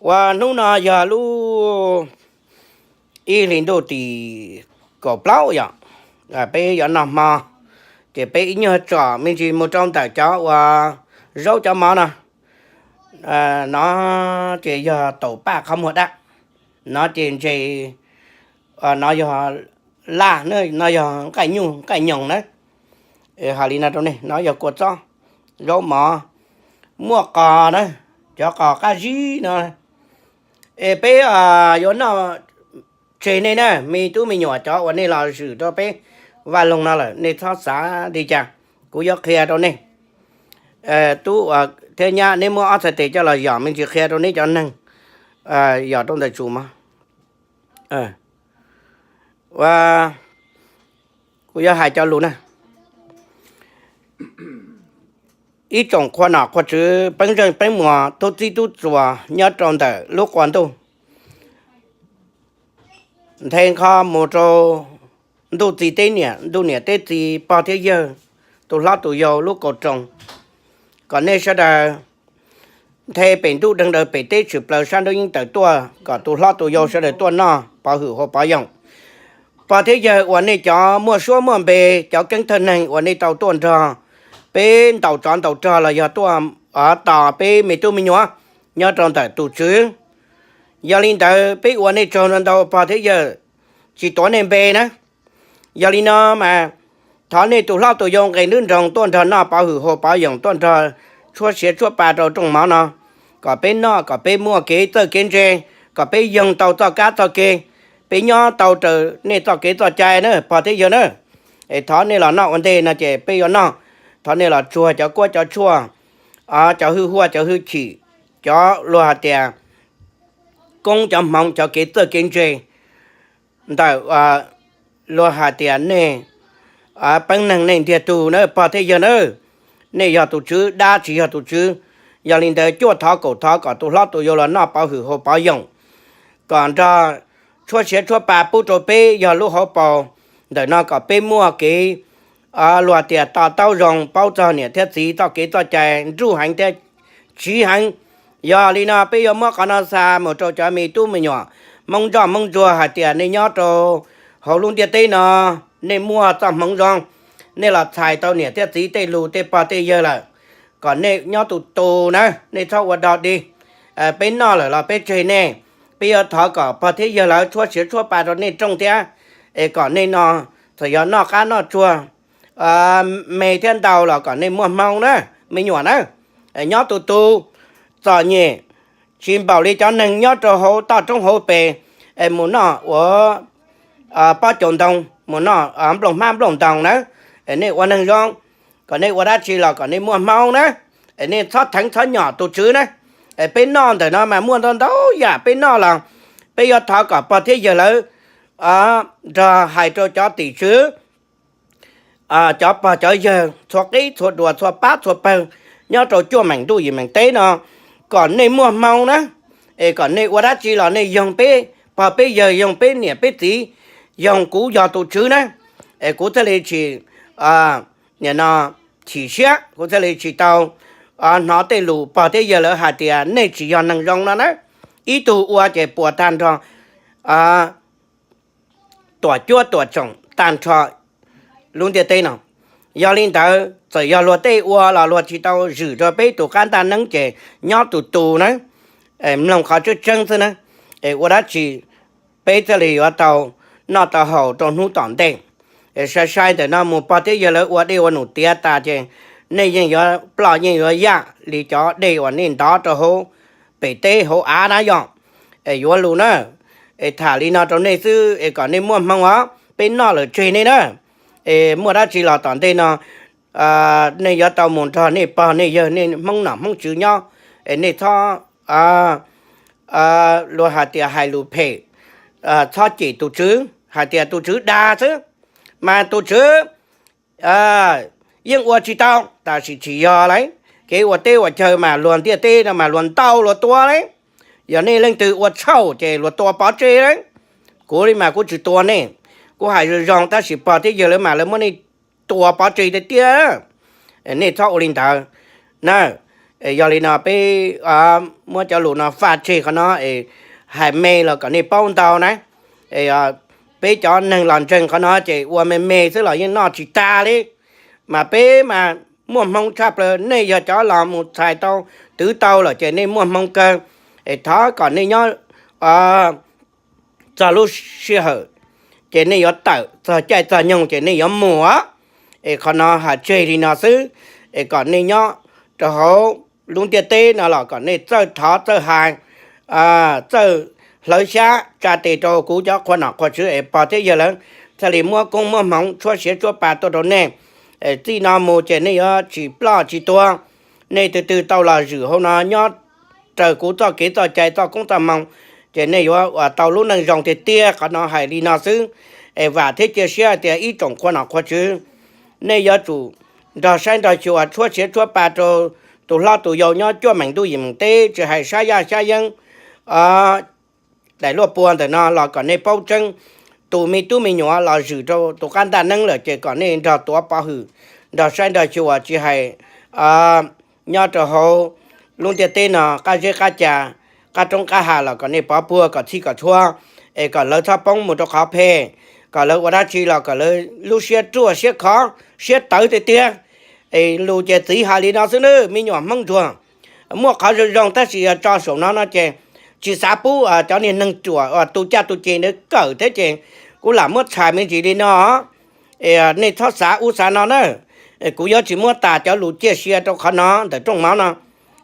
Uas hnub no yog lub ib hlis ntuj tim kaum plaub yom, peb yuav noj hmo, ces peb ib nyuag tsom me ntsis mus rau ntawm cov uas zaub cov mov no. No ces yog taum paj qhov muag dab, no ces ntses, no yog laj, no yog nqaij nyuj nqaij nyoos na. Hais li no rau nej, no yog kua txob, zaub mov, muaj qos na, cov qos qab zib no. Es peb yuav noj tseg nej na, me tub me nyuam cov uas nej los zwm rau peb vaj loog no lawm nej txhob xav li cas. Kuv yuav qhia rau nej, tub thiab nyab, neb muab ob txhais tes coj los yom me ntsis qhia rau neb cov neeg yom rau ntawm tsum mov. Kuv yuav hais cov lus na. Ib tsoom qhua nom qhua tswv, peeb zeej peeb muas, tub txib tub txuas nyob rau ntawm lub qua ntuj, nthe nqho mus rau ntuj txiv teb niam, ntuj niam teb txiv, pog thiab yawg, tus hlob tus yau, lub kaus roos, kom nej sawv daws nthe pem ntuj deeg daws pem teb tshwm plaws sab nruab yeeb tawm tuaj, kom tus hlob tus yau sawv daws tuaj noj pov hwm hauv pov yoos. Pog thiab yawg uas nej cov muaj suab muaj npe, cov keeb thawj neeg uas nej tau tuaj nrog peb ntaus tsov ntaus rog los yog tuaj tos peb me tub me nyuam nyob rau ntawm tus tswv. Yog li ntawd peb ua nej tsaug ntau ntau pog thiab yawg, tsis tuav nej npe na. Yog li no mas thov nej tus hlob tus yau nqes nruab nroos tuaj nrog noj pov hwm hauv pov yoos, tuaj nrog tshuab siav tshuab pa rau rooj mov no, kom peb noj kom peb muaj kev txawj kev ntse, kom peb yoog tau txoj kab txoj ke, peb nyob tau raws nej txoj kev txoj cai na pog thiab yawg na. Es thov nej los noj ua ntej no ces peb yuav noj. Thov nej los tsuag cov kuab cov tshuaj, cov hwj huaj cov hwj chim, cov luag hais tias koob cov hmoov cov kev txawj kev ntse ntawm luag hais tias nej peeb neeg nej ntiag tug na pog thiab yawg na. Nej yog tus tswv dab tsis yog tus tswv. Yog li ntawd cuaj thov kaum thov kom tus hlob tus yau los noj pov hwm hauv pov yoos, kom nrog tshuab siav tshuab pa pub rau peb yog lub hauv paus ntawm no kom peb muaj kev luag tias to taub zoo, paub txog niam thiab txiv txoj kev txoj cai nruj heev thiab tsiv heev. Yog li no peb yuav muab qhov no xa mus rau cov me tub me nyuam Hmoob ntsoj Hmoob ntsuag hais tias nej nyob rau hauv lub ntiaj teb no, nej muaj txoj hmoov zoo, nej los txhais tau niam thiab txiv tej lus tej pog tej yawg lawm, kom nej nyob tus tus na, nej txhob ua dog dig. Peb noj lawm los peb tseg nej, peb yuav thov kom pog thiab yawg lawv tshuab siav tshuab pa rau nej rooj thiab, es kom nej no txawm yog noj qab noj tsuag me thiab ntau los kom nej muaj hmoo na, me nyuam na. Nyob tus tus, txom nyem, tsis npaum li cov neeg nyob rau hauv toj roob hauv pes, es mus noj ua pob caus ntoo, mus noj nplooj hmab nplooj ntoos na. Nej ua neeg zoo, kom nej ua dab tsi los kom nej muaj hmoo na. Nej txhob theev txhob nyom tus tswv na. Peb noj ntawm no mas muaj ntau ntau yam peb noj los peb yuav thov kom pog thiab yawg lawv nrog hais rau cov tim tswv, cov pog cov yawg txhua qib txhua dua txhua pab txhua pawg nyob rau cuaj meem ntuj yim meem teb no, kom nej muaj hmoo na, es kom nej ua dab tsi los nej yoog peb pog peb yawg, yoog peb niam peb txiv, yoog kuv yog tus tswv na. Es kuv thiaj li tsis, nim no, chim siab, kuv thiaj li tsis tau hnov tej lus pog thiab yawg lawv hais tias nej tsis yog neeg zoo no na. Ib tug ua ces puas tag nrho tuam cuab tuam tsoom tag nrho lub ntiaj teb no. Yog li ntawd txawm yog luag tej ua los luag tsis tau zwm rau peb tus qab ntaj neeb ces nyob tus tus na, mloog qhov tseeb tseeb xwb na. Es ua dab tsi peb thiaj li yuav tau noj tau haus rau hnub tom ntej? Es sai sai ntawm no mus pog thiab yawg lawv ua dej ua num tiav tas ces nej yeej yuav ploj yeej yuav yaj li cov dej uas nej ntov rau hauv pem teb hauv av na yom. Es yuav lus na, es tham li no rau nej xwb es kom nej muaj hmoo os. Peb noj lawm tseg nej na. Es muaj dab tsi los tom ntej no nej yuav tau mus nrog nej pog nej yawg nej hmoob nom hmoob tswv nyob. Es nej txhob luag hais tias hais lus phem, txhob cem tus tswv, hais tias tus tswv dag xwb. Mas tus tswv yeej ua tsis tau, tab sis tsis yog lauj. Kev ua teb ua chaw mas luag ntiaj teb no mas luag ntaus luag tua lauj. Yog nej leej twg ua txhaum ces luag tua pov tseg lauj. Kuv li mas kuv tsis tua nej, kuv hais zoo zoo tab sis pog thiab yawg lawv mas lawv muab nej tua pov tseg tiag tiag. Nej txhob ua li ntawd na. Es yog li no peb muab cov lus no faj tseg qhov no es hais me los kom nej paub ntau na. Es peb cov neeg los ntseeg qhov no ces ua me me xwb los yeej noj tsis tag li. Mas peb mas muaj hmoo tshaj plaws, nej yog cov los mus txhais tau twv tau lawm ces nej muaj hmoo kawg. Es thov kom nej nyob txog lub sij hawm ces nej yuav tawm, txog caij txog nyoog ces nej yuav mus. Es qhov no hais tseg li no xwb, es kom nej nyob rau hauv lub ntiaj teb no los kom nej txawj thov txawj hais, txawj hlawv xyab tsa tes rau kuv cov qhua nom qhua tswv es pog thiab yawg lawv thiaj li muab koob muab hmoov tshuab siav tshuab pa tuaj rau nej. Txij no mus ces nej yuav tsis ploj tsis tuag. Nej tus twg tau los zwm hauv no nyob raws kuv txoj kev txoj cai txoj koob txoj hmoo, ces nej yuav ua tau lub neej zoo tiag tiag. Qhov no hais li no xwb, es vam thiab cia siab tias ib tsoom qhua nom qhua tswv, nej yuav tsum nrog saib nrog xyuas tshuab siav tshuab pa rau tus hlob tus yau nyob cuaj meem ntuj yim meem teb, tsis hais sab yaj sab yeeb, daim luaj pua ntawm no los kom nej paub tseeb. Tus me tub me nyuam los zwm rau tus qab ntaj neeb lawm ces kom nej nrog tuav pov hwm, nrog saib nrog xyuas, tsis hais nyob rau hauv lub ntiaj teb no qab zeb qab ca, qab roob qab hav los kom nej pov puag kom txhij kom txhua, es kom lawv txhob poob mus rau qhov phem, kom lawv ua dab tsi los kom lawv lub siab ruaj siab khov siab tawv tiag tiag. Es lus ces txiv hais li no xwb nawb me nyuam Hmoob ntsuag. Muaj qhov zoo zoo tab sis yog tso saum no no ces tsis xav pub cov niag neeg ruam uas tu caj tu ces ntawd kawm thiab ces kuv lam muab txhais me ntsis li no. Nej txhob xav ub xav no na. Kuv yuav tsis muab tas cov lus ciaj sia rau qhov no ntawm rooj mov no.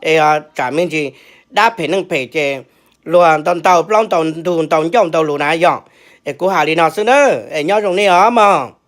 Es tsam me ntsis dab phem neeg phem ces luag ntau ntau plaub ntau ntug ntau ncauj ntau lus na yog. Es kuv hais li no xwb na, es nyob zoo nej os mog.